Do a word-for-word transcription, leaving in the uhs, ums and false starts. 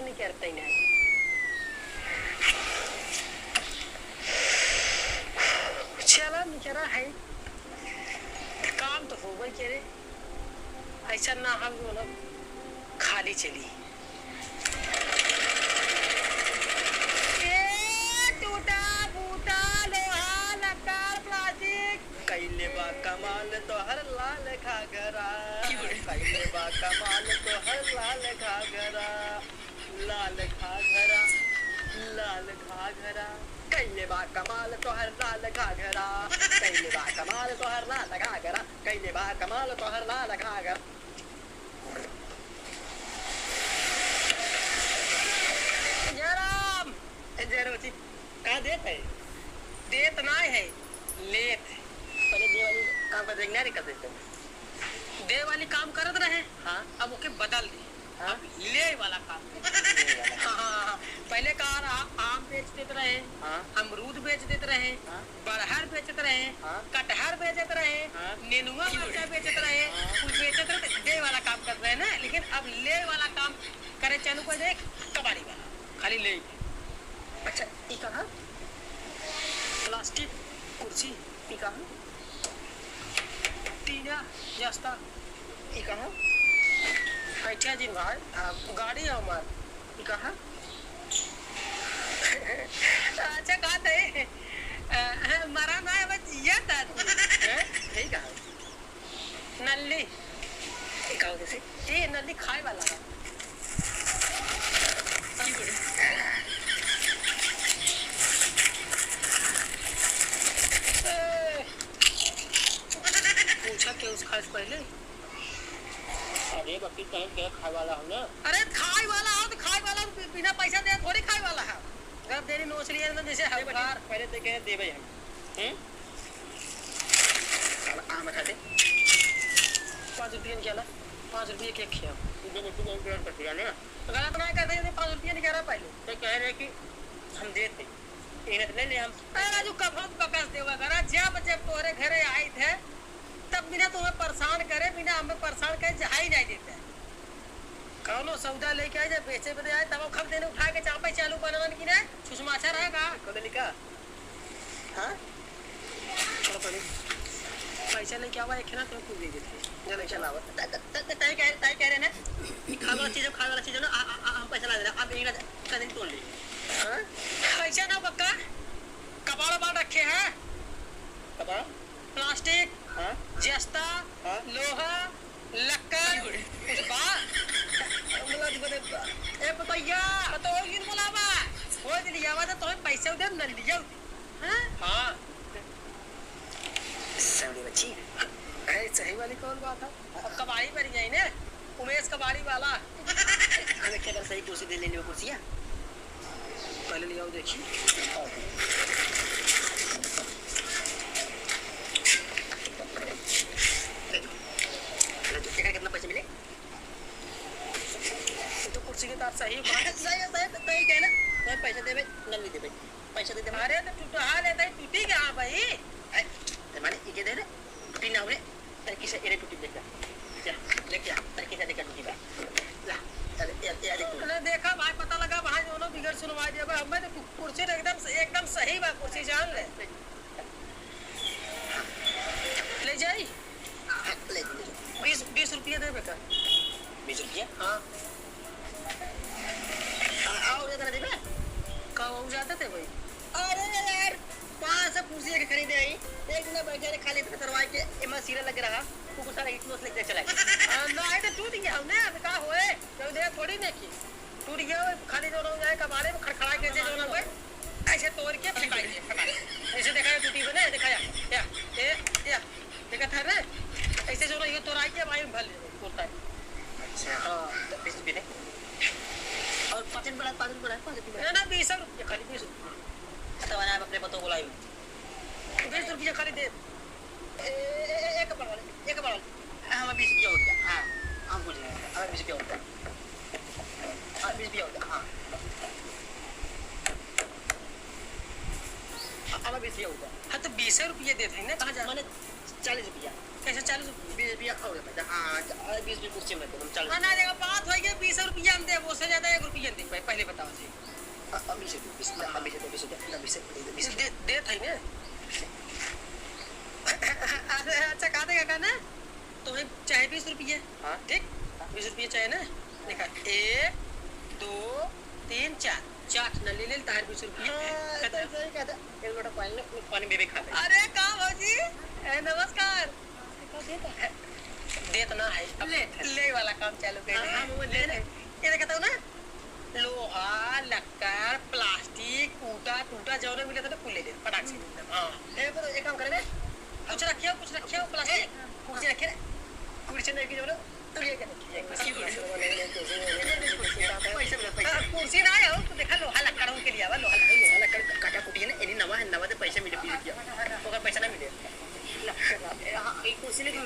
निकरतै नाहीं। चला निकरा है, काम तो होबै करे। ऐसा ना हम जो ना खाली चली। ए टूटा फूटा लोहा लक्कड़ प्लास्टिक। कइले बा कमाल तोहर लाल घाघरा। कइले बा कमाल तोहर लाल घाघरा। लाल घाघरा, लाल घाघरा। कइले बा कमाल तोहर लाल घाघरा। कइले बा कमाल तोहर लाल घाघरा। कइले बा कमाल तोहर लाल घाघरा। जय राम। ए, जय राम जी। का देत है? देत नाय है, लेत है। पहले दे वाली काम कर देख, ना रे, कर देते हैं। दे वाली काम करत रहे, हाँ। अब ओके बदल दी। हाँ। अब ले वाला काम कर। ले वाला। हाँ, हाँ, हाँ। पहले का रहा, आम बेच देत रहे, हाँ। अमरूद बेच देत रहे, हाँ। बरहर बेचत रहे, हाँ। कटहर बेचत रहे, हाँ। नेनुआ मरचा बेचत रहे, हाँ। कुल बेचत रहे, तो दे वाला काम करत रहे ना, लेकिन अब ले वाला काम करे चालू कर दे, कबाड़ी वाला, खाली ले। अच्छा, ई कहाँ? प्लास्टिक कुर्सी, ई कहाँ? टीना, जस्ता, ई कहाँ? अच्छा जिन भाई, आ, गाड़ी है हमार, ई कहाँ? अच्छा, का तय? अ, मरा ना है, बस जिया था तू। हैं? यही कहा। नल्ली। ये का होता है? ये नल्ली खाए वाला है। ए, पूछा के उस खाए से पहले? अरे बकरी, कहीं के खाए वाला हो ना? अरे खाए वाला हो तो खाए वाला, बि-, बिना पैसा दे थोड़ी खाए वाला है। गप देरी नोच लिया ना, जैसे अरे बकरी, हवलदार। पहले तो कहे देबे हम। हम्म? साला आम खा दे। पाँच रुपया निकाला, पाँच रुपया के खिया। तू दो बकरी बहुत गलत कर दिया ना। गलत ना कर दे, पाँच रुपया निकाला पहले। तो कह रहे कि हम देते, इन्हें ले ले हम। अरे राजू, कब हम बकस देवा करा, जब जब तोरे घरे आई थे, तब बिना तुम्हें परेशान करे, बिना हमें परेशान करे, जहाई नहीं देते। कौनो सौदा लेके आए, जब बेचे बदे आए, तब खब देने उठा के चापे चालू बनवन की ना, छुछमाछा रहे का? कौन लेका? हाँ? थोड़ा पहले पैसा लेके आवा, एक ना तो कुछ दे देते। जा लेके चला आवा। त-, त-, त-, त-, तय कह, तय कह रहे ना, खाए वाला चीज हो, खाए वाला चीज हो ना, आ, आ, आ, हम पैसा ला देना, आप यहीं का, का दिन तोड़ ले। हाँ? ऐसा ना बक्का, कबाड़ बाड़ रखे हैं। कबाड़? प्लास्टिक, हाँ? जस्ता, हाँ? लोहा, लक्कड़, कुछ बा? मतलब, बने बा। ए, पतोहिया, पतोहिया जिन बोलावा। हो दिली आवाज, तो पैसे उधर न लिया। हाँ? हाँ। सौड़ी बच्ची। अरे, सही वाली कौन बात है? कबाड़ी बन जाई ने, उमेश कबाड़ी वाला। हमें क्या कर सही कुर्सी दे लेने में कुर्सियाँ? पहले ले आओ, देखी। ले दो। ले दो। एकर कितना पैसे मिले? ये तो कुर्सी के तार सही बा। सही, सही, सही कहे ना। मैं पैसे देबे, नल नहीं देबे। पैसे दे दे। अरे तो टूटहा ले दे, टूटी कहाँ भाई? ए, ते माने इके दे दे। टूटी ना होले। तर किसे एरे टूटी देखा। जा, लेके आ। तर किसे देखा टूटी बा। ला, चल, ए, ए, देख। अरे देखा भाई, पता लगा भाई, दोनों बिगड़ सुनवाई दिया भाई। हमें तो कु-, कुर्सी तो एकदम, एकदम सही बा, कुर्सी जान ले। ले जाई? हाँ, ले, ले। बीस, बीस रुपया दे बेटा। बीस रुपया? हाँ। आ, और ज्यादा ना देबे? का और ज्यादा दे भाई? अरे यार, पाँच सौ कुर्सी के खरीदे आई, एक दिन बैठे रहे, खाली इतना दरवाजे के एमा सीरा लग रहा, वो सारा इतना से लेके चला गया। आ, ना, ये तो टूट गया हमने, अब का होए? कोई दे थोड़ी नहीं की। टूट गया हो, खाली जो लोग जाए कबाड़े में खड़खड़ा के ऐसे जो ना होए, ऐसे तोड़ के फेंकाई दे, फेंकाई। जैसे देखा है टूटी बने, देखा या, या, ए, या। देखा था ना? ऐसे जो रही है, तोराई के भाई भल लेबे, तोरता है। अच्छा। हाँ। तो बीस रुपये दे। और पाँच रुपये बढ़ा, पाँच रुपये बढ़ा, पाँच रुपये बढ़ा। ना, ना, बीस रुपये, खाली बीस रुपये। तो बना, आप अपने पतोह बुलाइए। बीस रुपये खाली दे। ए, ए, ए, एक बार वाले, एक बार वाले। हाँ, हमें बीस रुपये हो गया। हाँ, हम बुझ गए। हमें बीस रुपये हो गया। हाँ, बीस रुपये हो गया, हाँ। हमें बीस रुपये हो गया। हाँ, तो बीस रुपये देते हैं ना, कहाँ जा? मैंने चालीस रुपया। कैसे चालीस रुपया? बीस रुपया और बता। हाँ, चा-, अरे, बीस रुपया कुर्सी में रख दे, हम चालीस। हाँ, ना, देखो, बात होई गई, बीस रुपया हम देब, उससे ज्यादा एक रुपया हम देब, पहले बताओ जी। अ-, अ, बीस रुपया, बीस रुपया, हाँ, बीस रुपया, बीस रुपया, बीस रुपया, बीस रुपया। दे, देत है ना? अरे, अच्छा, कहा देगा का ना? तो है चाहे बीस रुपया, हाँ। ठीक? बीस रुपया चाहे ना? देखा, एक, दो, तीन, चार। चार ठना ले ले, तार बीस रुपया। हाँ, खत्म। तो सही कहा था। एक लोटा पानी ले, पानी बेबे खा ले। अरे, का भौजी? ए, नमस्कार। का देता है? देत ना है। अब ले। ले वाला काम चालू कर हाँ, दे। हाँ, वो ले ले। ये देखा था ना? लोहा, लक्कड़, प्लास्टिक, टूटा, टूटा, जौन मिले था ना, कुल ले ले। फटाक से। हाँ। ए, पर एक काम करे ना। कुछ रखियो, कुछ रखियो, प्लास्टिक। ए, कुर्सी रखे ना। कुर्सी नहीं की जौन। पैसा मिले, पैसा। हाँ, कुर्सी ना आयो, तो देखा लोहा लक्कड़ उनके लिए आवा, लोहा लक्कड़, लोहा लक्कड़ काटा कुटी है ना, एनी नवा है, नवा दे पैसा मिले, बीस रुपया। ओकर पैसा ना मिले। ला, ला, हाँ, ई कुर्सी लेके